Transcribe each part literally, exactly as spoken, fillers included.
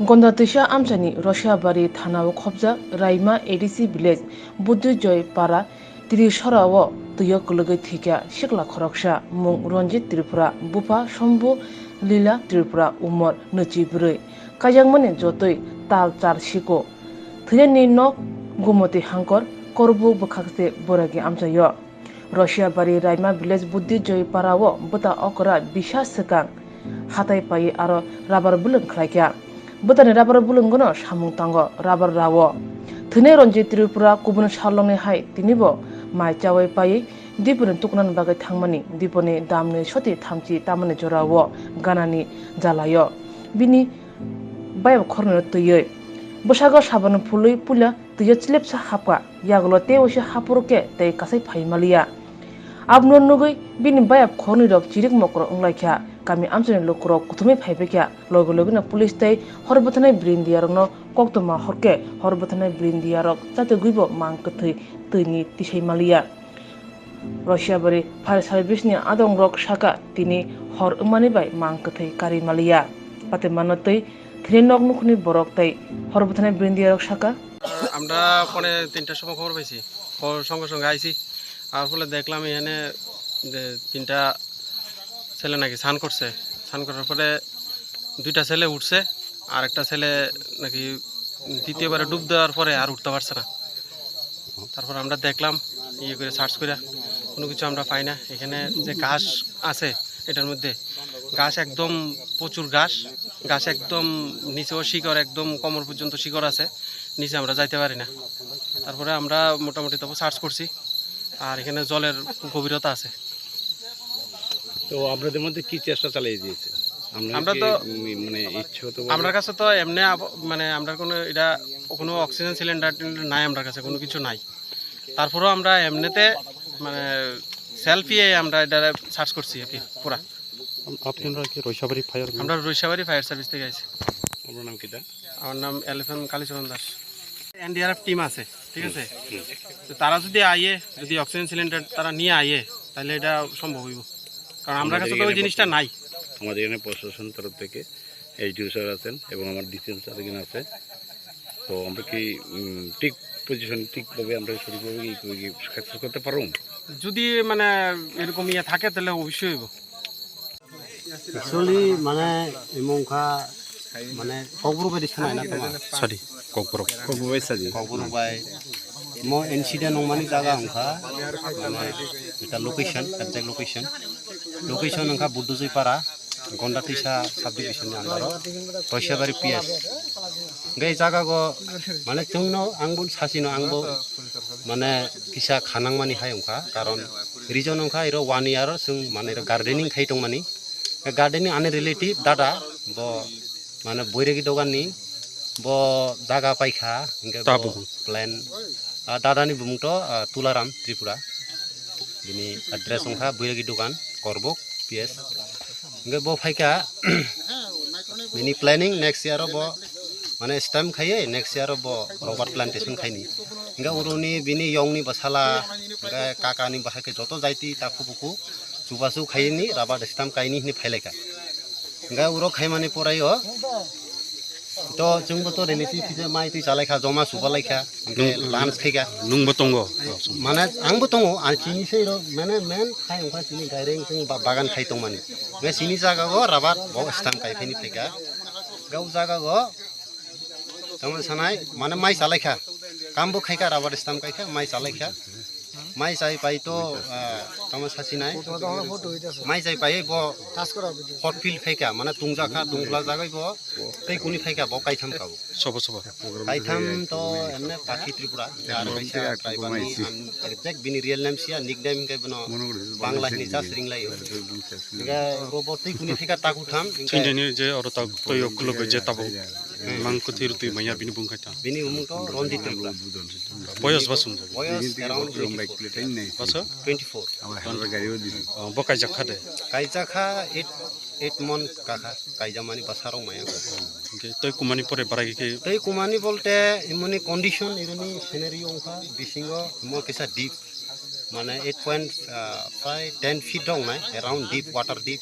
Gonda twisa amchaini Rosiabari thanao khopjak Raima A D C village Buddijoy para Trisora o twio kwlwgwi thwikha sikla khoroksa mung Ranjit Tripura, bupha Sombu Lila Tripura, umor nwichi bwrwi. Kaijakmani jotoi tal char siko. Thwinani nok Gumoti Hangkor, Korbuk bwkhakse boragi amchaio. Rosiabari Raima village Buddijoy para o bwta okra bisa swkang hatai pai aro rubber bwlwng khlaikha. Bwtani rubber bwlwngono samung tango rubber rao. Thwinai Ranjit Tripura kubun salongni hai tinibo mai chawai pai diponi tuknani bagwi thangmani diponi damni soti thamchi tamani jorao ganani jalaio. Bini bayap khornwi twiwi. Bwsago sabon phului puila twio chlepsa hapkha. Yagulo tei waisa haphuru khe tei kasai phai maliya. Abono nugwi bini bayap khornwi rok chirik mokro wnglaikha. Kami amchaini lukurok kuthumwi phaibaikha. Logi logino police tei hor bwthanai brindiya rokno koktwma horkhe hor bwthanai brindiya rok chatugwibo mang kwthwi twini tisai maliya. Rosiabari Fire Service ni adong rok saka tini hor wngmani bai mang kwthwi kari maliya. Patimano twi thini nok nukhuni borok tei hor bwthanai brindiya rok saka. আমরা পৌনে তিনটার সময় খবর পাইছি। খবর সঙ্গে সঙ্গে আইছি। আর ফলে দেখলাম এখানে যে তিনটা ছেলে নাকি স্নান করছে। স্নান করার পরে দুইটা ছেলে উঠছে, আর একটা ছেলে নাকি দ্বিতীয়বারে ডুব দেওয়ার পরে আর উঠতে পারছে না। তারপর আমরা দেখলাম, ইয়ে করে সার্চ করে, কোনো কিছু আমরা পাই না। এখানে যে ঘাস আছে এটার মধ্যে, ঘাস একদম প্রচুর ঘাস, ঘাস একদম নিচেও শিকড়, একদম কোমর পর্যন্ত শিকড় আছে, নিচে আমরা যাইতে পারি না। তারপরে আমরা মোটামুটি তবু সার্চ করছি, আর এখানে জলের গভীরতা আছে। তো আপনাদের মধ্যে কি চেষ্টা চালিয়ে দিয়েছে? আমরা তো মানে ইচ্ছে হতে পারে। আমরার কাছে তো এমনি আব-, মানে আমরার কোনো এটা কোনো অক্সিজেন সিলিন্ডার টিলিন্ডার নাই, আমরার কাছে কোনো কিছু নাই। তারপরেও আমরা এমনিতে মানে সেলফি আমরা এটা সার্চ করছি আর কি পুরা। আপ-, আপনারা কি রৈশাবাড়ি ফায়ার? আমরা রৈশাবাড়ি ফায়ার সার্ভিস থেকে আইছি। আপনার নাম কিতা? আমার নাম এলিফ্যান্ট কালীচরণ দাস। এনডিআরএফ টিম আছে, ঠিক আছে? তো তারা যদি আইয়ে, যদি অক্সিজেন সিলিন্ডার তারা নিয়ে আইয়ে, তাহলে এটা সম্ভব হইব, কারণ আমরা আমাদের কাছে তো ওই এখানে জিনিসটা নাই। আমাদের এখানে প্রশাসন তরফ থেকে এসডিও স্যার আছেন এবং আমার ডিসিএম স্যার এখানে আছে। তো আমরা কি, উম, ঠিক পজিশন ঠিকভাবে আমরা সঠিকভাবে কি, কি সাকসেস করতে পারবো? যদি মানে এরকম ইয়ে থাকে, তাহলে অবশ্যই হইব। Actually, mane, imo wngkha, mane, Kokborok bai de sanai na tongma? Sadi, Kokborok. Kokborok bai sadi. Kokborok bai. Mo incident wngmani jaga wngkha, mane, eta location, exact location. Location wngkha Buddhajui para, Gonda Tisa subdivision ni under o, Roisabari P S. Hingke jaga go, mane, chwngno, angbo sasino, angbo, mane, kisa khanangmani hai wngkha, karon reason wngkha, iro one year o chwng, mane, iro gardening khai tongmani. Gardening ani relative dada, bo mane boiregi dogan ni, bo jaga paikha, hingke bo Tabuk. Plan, ah, dada ni bumung to, ah, Tularam Tripura, bini address wngkha boiregi dogan, Korbok, P S. Hingke bo phaikha, bini planning next year o bo, mane stem khaiye, next year o bo rubber plantation khaini. Hingke uruni bini yong ni bwsala, hingke kaka ni bahai khe joto jaiti takhu bukhu. Chubachu khaini rubber stamp kaini hini phailaikha. Hingke uro khaimani porai o to chwngbo to relative khe mai twi chalaikha, joma chubalaikha, hingke lunch khaikha. Nwngbo tongo? Mane angbo tongo, ang chini se ro, mane main khai wngkha chini gaireng chwng ba-, bagan khai tongmani. Hingke chini jaga o rubber bo stamp kai phaini phaikha. Hingke o jaga o tamo sanai, mane mai chalaikha. Kambo khaikha, rubber stamp khaikha, mai chalaikha. Mai chai pai to, ah, tamo sasinai. Mai chai pai bo hot field khaikha, mane tungjakha, tungphlajagwi bo tei kuni phaikha, bo kaitham kha bo. Sobo, sobo. Kaitham to emne pakhi Tripura, ar kaisa tribal ni, ang exact bini real name siya, nickname hingke bono Bangla hini just ringlaio. Hingke bo, bo tei kuni phaikha taku tham, hingke Chindini je oro tak toyo kulubui je tabuk. Mang kwthwi rwtwi manya bini bung khaita. Bini bumung to Ranjit Tripura. Boyos ba sumjak. Boyos around twenty-four. Basa? Twenty-four. Oh, bo kaijak kha de? Kaijak kha eight, eight month kakha. Kaijamani basa rok maya. Hingke toi kumani pore barai khe? Toi kumani bolte imoni condition, ironi scenario wngkha bisingo mo kisa deep. Mane eight point five, ten feet rok nai, around deep, water deep.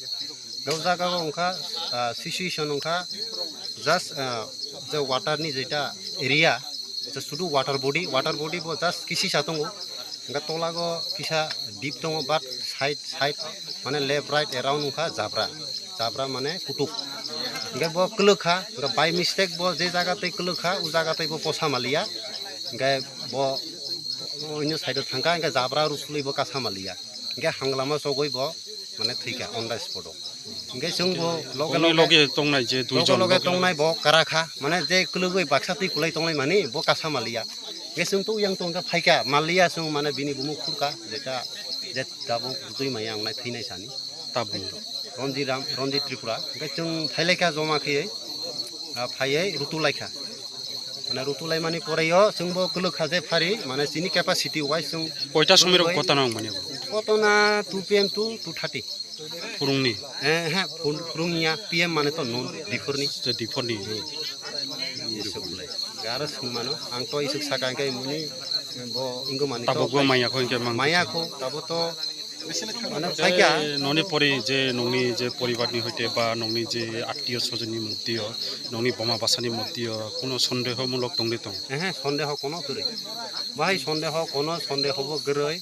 Bo jaga o wngkha, ah, situation wngkha Just, ah, je water ni jeta area, je sudu water body, water body bo just kisi sa tongo. Hingke tolago kisa deep tongo, but side, side, mane left, right, around wngkha jabra. Jabra mane kutuk. Hingke bo kwlwk kha, hingke by mistake bo je jaga tei kwlwk kha, o jaga tei bo posa maliya. Hingke bo onyo side o thangkha, hingke jabra rusulwi bo kasa maliya. Hingke hanglama chogwi bo mane thwikha on the spot o. Hingke chwng bo loge Boni loge loge tongnai je loge duijon loge tongnai bo kara kha, mane je kwlwgwi baksa twi kwlai tongnai mani bo kasa maliya. Hingke chwng to yang tongkha phaikha maliya chwng mane bini bumung khurkha jeta je tabuk twi maya wngnai thwinai sani. Tabuk. Ronjit Ram, Ronjit Tripura. Hingke chwng phailaikha joma khiyai, ah, phaiwi rutulaikha. Mane rutulaimani poreio chwngbo kwlwkha je phari, mane chini capacity wise chwng Koita somoi rok kwlwkwi gotana wng mani bo? Gotana two P M to two thirty. Phurungni? Eh, he, phur-, phurungya P M mane to noon, diphorni. Je diphorni. Aro swngmano, ang to isuk saka hingke muni bo ingo mani to Tabukbo maya kho hingke mang. Maya kho, tabo to Mane phaikha. Je noni pori, je nongni je poribarni hoite ba nongni je attiyo sojonni moddhio, nongni boma basani moddhio kuno sondehomulok tongde tong? Ehe, sondeho kono kwrwi. Bahai sondeho kono sondehobo kwrwi.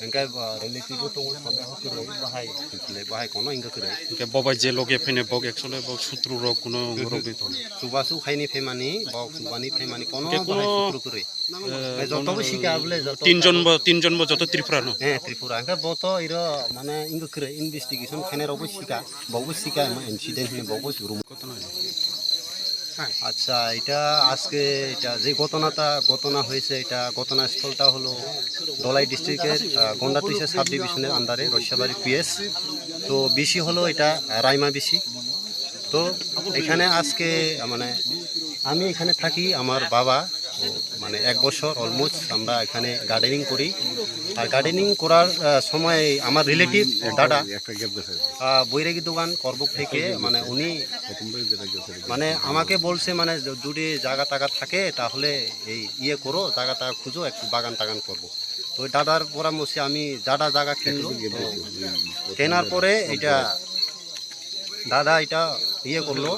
Hingke, ah, relative bo tongo sondeho kwrwi. Bahai, bahai kono hingke kwrwi. Hingke bobai je loge phene bok actually bok sutru rok kuno ngorok de tong? Chubachu khaini phaimani, bok chubani phaimani kono Hingke bahai kuno sutru kwrwi. Eh, Joto bo sika bole, joto tinjon bo, tinjon bo joto Tripura no? Eh, Tripura. Hingke bo to iro mane ingo kre investigation khainai rok bo sika, bo bo sika emo incident hine bo bo rum. আচ্ছা, এটা আজকে এটা যে ঘটনাটা ঘটনা হয়েছে, এটা ঘটনাস্থলটা হলো ধলাই ডিস্ট্রিক্টের, আহ, গন্ডাতুইশা সাব ডিভিশনের আন্ডারে রৈশাবাড়ি পিএস। তো বিসি হলো এটা, আহ, রাইমা বিসি। তো এখানে আজকে, আহ, মানে আমি এখানে থাকি, আমার বাবা, ও, মানে এক বছর অলমোস্ট আমরা এখানে গার্ডেনিং করি। আর গার্ডেনিং করার, আহ, সময় আমার রিলেটিভ দাদা, আহ, বৈরাগী দোকান করবুক থেকে, মানে উনি মানে আমাকে বলছে, মানে য-, যদি জায়গা টাগা থাকে তাহলে এই ইয়ে করো, জায়গা টাগা খুঁজো, একটু বাগান টাগান করবো। তো ওই দাদার পরামর্শে আমি জাডা জায়গা কিনলো। তো কেনার পরে এটা দাদা এটা ইয়ে করলো,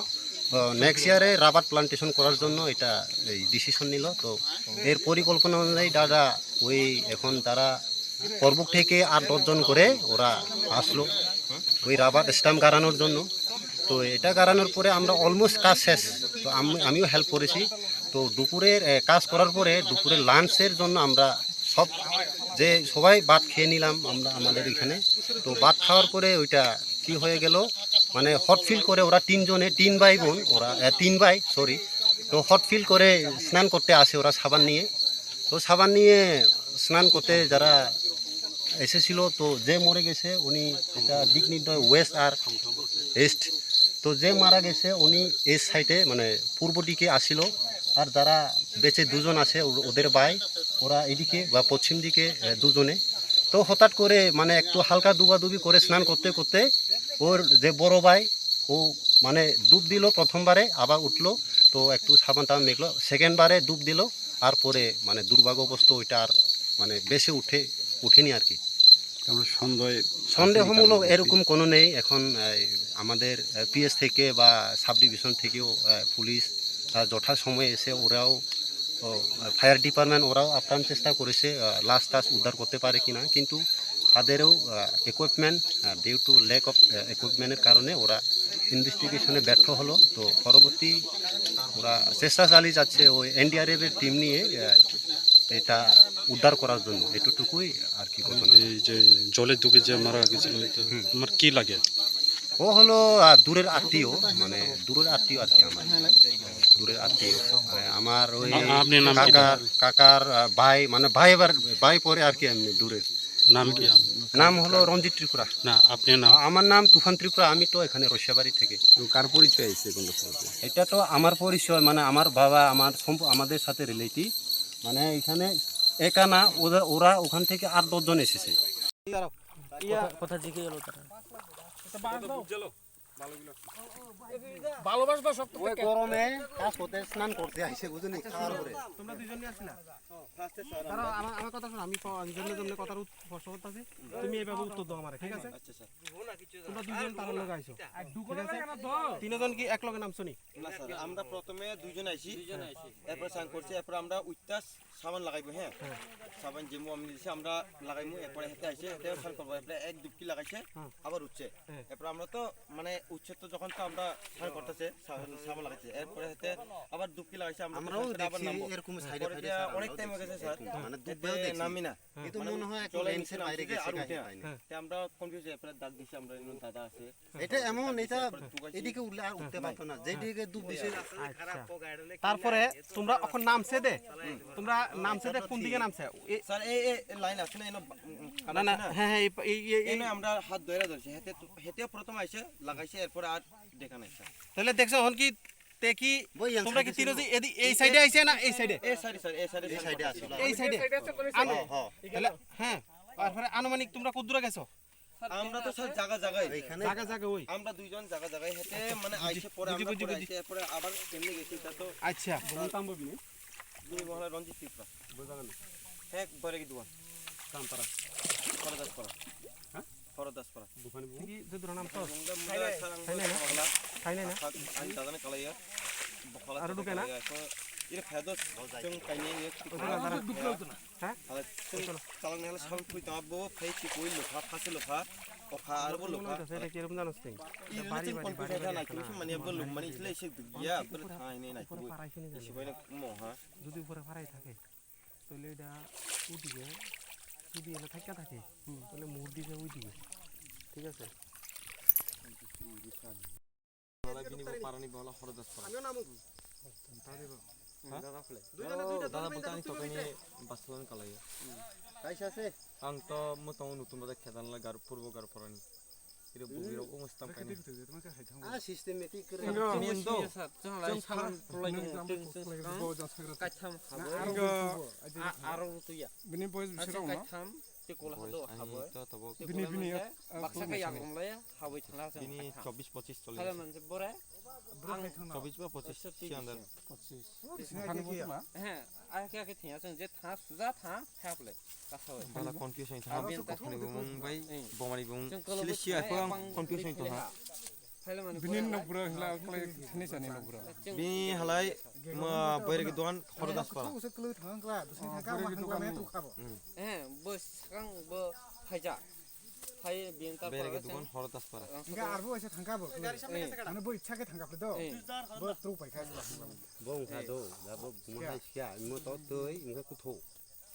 নেক্সট ইয়ারে রাবার প্লান্টেশন করার জন্য এটা এই ডিসিশন নিল। তো এর পরিকল্পনা অনুযায়ী দাদা ওই এখন তারা করবুক থেকে আট দশ জন করে ওরা আসলো ওই রাবার স্ট্যাম্প গাড়ানোর জন্য। তো এটা গাড়ানোর পরে আমরা অলমোস্ট কাজ শেষ। তো আমি, আমিও হেল্প করেছি। তো দুপুরের, এ, কাজ করার পরে দুপুরে লাঞ্চের জন্য আমরা সব, যে সবাই ভাত খেয়ে নিলাম আমরা আমাদের এখানে। তো ভাত খাওয়ার পরে ওইটা কি হয়ে গেল, মানে হট ফিল করে ওরা তিনজনে, তিন ভাই বোন ওরা, এ, তিন ভাই, সরি। তো হট ফিল করে স্নান করতে আসে ওরা সাবান নিয়ে। তো সাবান নিয়ে স্নান করতে যারা এসেছিল, তো যে মরে গেছে উনি এটা দিক নির্ণয় ওয়েস্ট আর ইস্ট। তো যে মারা গেছে উনি এই সাইডে, মানে পূর্ব দিকে আসিল, আর যারা বেঁচে দুজন আছে ও-, ওদের ভাই, ওরা এদিকে বা পশ্চিম দিকে, এ, দুজনে। তো হঠাৎ করে মানে একটু হালকা দুবাদুবি করে স্নান করতে করতে ওর যে বড় ভাই, ও মানে ডুব দিল প্রথমবারে, আবার উঠলো, তো একটু সাবান টাবান মেখলো, সেকেন্ড বারে ডুব দিল, আর পরে মানে দুর্ভাগ্যবশত ওইটা আর মানে বেঁচে উঠে, উঠেনি আর কি। তার মানে সন্দেহ আছে সন্দেহমূলক এটার মধ্যে? এরকম কোনো নেই। এখন, আহ, আমাদের, আহ, পিএস থেকে বা সাব ডিভিশন থেকেও, আহ, পুলিশ, আহ, যথাসময়ে এসে ওরাও, ও, আহ, ফায়ার ডিপার্টমেন্ট ওরাও আপ্রাণ চেষ্টা করেছে, আহ, লাশ টাশ উদ্ধার করতে পারে কিনা, কিন্তু তাদেরও, আহ, ইকুইপমেন্ট, আহ, ডিউ টু ল্যাক অফ, আহ, ইকুইপমেন্টের কারণে ওরা ইনভেস্টিগেশনে ব্যর্থ হলো। তো পরবর্তী ওরা চেষ্টা চালিয়ে যাচ্ছে ওই এনডিআরএফ এর টিম নিয়ে, আহ, এটা উদ্ধার করার জন্য। এতটুকুই আর কি ঘটনা। এই যে জলে ডুবে যে মারা গেছিল, এটা হুম। তোমার কি লাগে? ও হলো, আহ, দূরের আত্মীয়, মানে দূরের আত্মীয় আর কি আমার, দূরের আত্মীয়। মানে আমার ওই আ-, আপনি নাম কি? কাকার, কাকার, আহ, ভাই, মানে ভাই আবার, ভাই পরে আর কি এমনি দূরের। নাম কি? নাম হলো রঞ্জিত ত্রিপুরা। না, আপনি নাম? আ-, আমার নাম তুফান ত্রিপুরা, আমি তো এখানে রসিয়াবাড়ি থেকে। তো কার পরিচয় আছে কোন দপ্তর? এটা তো আমার পরিচয়, মানে আমার বাবা, আমার সম্প-, আমাদের সাথে রিলেটিভ, মানে এখানে একা না, ওদের, ওরা ওখান থেকে আট দশ জন এসেছে। কথা, কথা জিজ্ঞেস হলো তারা। ভালোবাসবা শক্ত ওই থেকে। গরমে কাজ করতে স্নান করতে আইছে, বুঝলি? খাওয়ার পরে। তোমরা দুইজন নিয়ে আসি না? দাঁড়াও, আমার, আমার কথা শোনো, আমি প-, জন্য জন্য কথার উত-, প্রশ্ন করতেছি, তুমি এইভাবে উত্তর দাও আমারে, ঠিক আছে? আচ্ছা, স্যার। তোমরা দুইজন তার লগে আইছো, ঠিক আছে? তিনজন কি এক লগে নামছো নি? না, স্যার, আমরা প্রথমে দুইজন আইছি, এরপর স্নান করছি, এরপর আমরা উঠতাস সাবান লাগাইবো, হ্যাঁ। হ্যাঁ। সাবান যেমন আমি দিছি, আমরা লাগাইমু, এরপরে হেতে আইছে, হেতে স্নান করবো, এরপরে এক ডুবকি লাগাইছে, হ্যাঁ। আবার উঠছে। হ্যাঁ। এরপর আমরা তো মানে উঠছে তো যখন তো আমরা স্নান করতেছে, সাবান, সাবান লাগাইছে, এরপরে হেতে আবার ডুবকি লাগাইছে, আমরা তো আমরাও স্নান করে আবার দেখছি নামবো। এরকম সাইডে পরে সাইডে দিয়া স্যার, অনেক আমরাও টাইম হয়ে দেখছি গেছে, স্যার। এরকম, মানে ডুব এতে বেল দেখছি। নামি না। হ্যাঁ। এ তো মানে মনে হয় একটা চলে লেন্সের নিচে বাইরে নামছে গেছে, আর উঠে কাহিনী না। হয়নি। হ্যাঁ। তে আমরা কনফিউজ হয়ে এরপরে ডাক দিছি, আমরা এরকম দাদা আছে। এটা এমন, এটা এদিকে উঠলে আর উঠতে পারতো না, যেদিকে ডুব দিছে। আচ্ছা। তারপরে তোমরা এখন নামছে দে, তোমরা নামছে দে কোন দিকে নামছে? এ- স্যার, এই, এই, এই লাইন আছে না, এনে, উম, উম, না, না, আছে না? হ্যাঁ, হ্যাঁ, এই, এই, এই, এই এনে আমরা হাত ধরে ধরছি, হেতে তো, হেতে প্রথম আইছে, লাগাইছে, এরপর আর দেখা নাই, স্যার। তাহলে দেখছো এখন কি তে কি বই ইয়ান তোমরা কি সাইডে তিনজন ছিল। এদি-, এই সাইডে আইছে না এই সাইডে? এই সাইডে, স্যার, এই সাইডে, এই স্যার। সাইডে আছে। এই সাইডে। হ্যাঁ, হ্যাঁ। তাহলে, হ্যাঁ, তারপরে আনুমানিক তোমরা কত দূরে গেছো? আমরা তো স্যার জায়গা জায়গায়। এইখানে। জায়গা জায়গা ওই। আমরা দুইজন জায়গা জায়গায় হেতে আচ্ছা, মানে বুঝি-, আইসে পরে বুঝি, আমরা বুঝি, পরে বুঝি। আইসে এরপরে আবার কেমনে গেছি এটা তো আচ্ছা। বলতাম ববিনি। দুই মহলা রঞ্জিত ত্রিপুরা। বোঝা গেল। এক বরেগি দুয়ান। কামপাড়া। খরদাসপাড়া। হ্যাঁ? খরদাসপাড়া। বুফানি বুফ। কি যে দুটো নাম তো? রুমটা মুন্ডা খাই নাই না? সারাংশ বকলা। খাই নাই না? আখা-, আনি দাদানে কালাইয়া। বকলা আরো ঢুকে না? কালাইয়া। এখন এর ফেদস চং কাইনি এর ওখানে দাঁড়া। হ্যাঁ? Halo, chwng chalokni halo sabon phui tongma bo phai tikui lukha, phasi lukha, okha aro bo lukha. Iri chwng confuse kha nai khe mani bo lukmani isle isik dukya, bwrwi thanai nai khe. Isi bai no mo ha. যদি উপরে ফারাই থাকে, তাহলে এটা ওদিকে, যদি এটা থাইকা থাকে, তাহলে মুর দিকে ওইদিকে। ঠিক আছে? Bini bo parani bo holo Horodaspara. Amin namu. Tari bo. Ha? Dada phale. Dui jone dui jone dada botani tokani basalan kalayo. Kaisa se. Ang to mutong nutun bada khedan la gar purbo gar parani. Ire bugiro ung stam kaini. Ah, systematic kre. Bini do. Chwng lai salam pulai dong. Kaitham habo. Aro tuya. Bini boys bisiro ma. Kaitham. Tei kola hado haboi. Bini, bini, baksa khe yagrumlai haboi thangla. Bini chobbish pochish chole. Hala manse bore. Ang chobbish ba pochish si andar. Pochish. He, ake ake thengya chwng je tha suja tha phaiple. Bala confuse ong tha. Bini nokpura hila khlai thani chani nokpura. Bini halai ma boiregi dogan Horodaspara. Usa khlai thang kla, dusni thang ka, ma hang kla me tu khabo. Eh, bo sakang bo phaija. Phai bin ta. Boiregi dogan Horodaspara. Inga arbo asa thang ka bo. Mane bo ichha ke thang ka do. Bo tru pai kha. Bo ungkha do, da bo buma hai sia, imo to twi, ungkha kutho.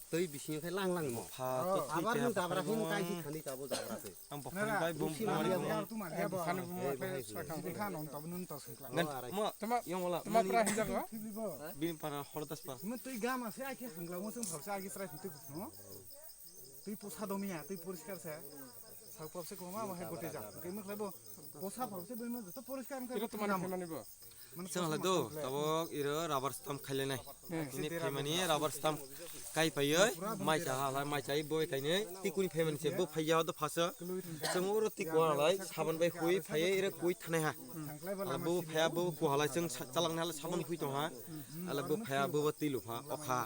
Twi bisingo khe lang lang mo. Pha to twi abar khe nung tabra hin kai si thani tabo jabra se. Ang bokhani bai bum bumani bo. Sani bum khe sakang kha non tabun nun to sengkla. Ngan mo yong wala. Tama pra hin jago? Bini para Horodaspara. Mo twi gama se ai khe hangla mo sung phal se ai khe srai phun twi no. Twi posa domiya, twi poriskar se. Sak pop se koma mo hai gote ja. Khe mo khlai bo posa phal se bo mo to poriskar khe. Iro tama phai mani bo. Chwng halai do, tabok iro rubber stamp khailainai. Bini phaimani rubber stamp kai paiwi, mai cha halai, mai chai boi kainwi, tikuni phaimani se bo phaiya hodo phaso. Chwng oro tiko halai, saban bai hui phaiwi iro kui thanai ha. Hala bo phaiya bo ku halai chwng sa-, chalangni halai saban hui tong ha. Hala bo phaiya bo bo twi lupha, okha.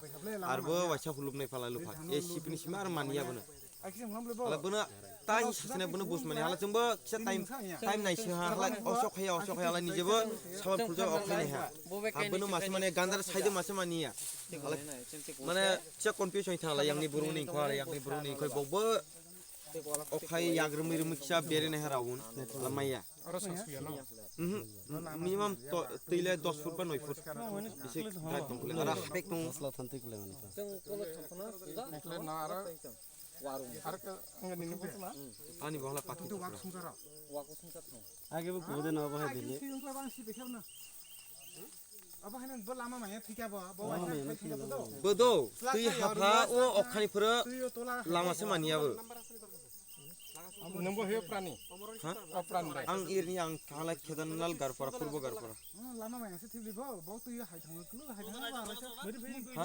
Ar bo waisa hulupnai phalai lupha. E sipini sima ar maniya bono. Hala bono tai sasane bono busmani hala chwngbo kisa time, time naisi ha hala osok haya, osok haya hala nijebo saban phuljak okhai nai ha. Ha bono mase mane gandar side mase maniya. Hala mane kisa confusion tha hala yangni borokni kho hala yangni borokni kho bokbo okhai yagrumwi rumwi kisa bere nai ha raun hala maya. Oro sa suya no? Mhm. Minimum to, twi le dos foot ba noi foot. Bisi dai tong kule. Ara hapek tong. Sla thanti kule mani. Ekle na ara. Ar ka, ang ni nubu ma? Ani bohla pati. Tu wak sungsa ra. Wak sungsa thang. Age bu kude na bahai dile. Abo haino bo lama maya thika bo, bo waisa khai thika bo do. Bodo, twi hapha o okhani phuru lama se maniya bo. Nungbo he prani? Ha? O prani bai. Ang irni ang thanglai Kedarnal Garpara, Purbo Garpara. Hmm, lama maya se thibli bo, bo twi hai thang klu, hai thang ba. Ha?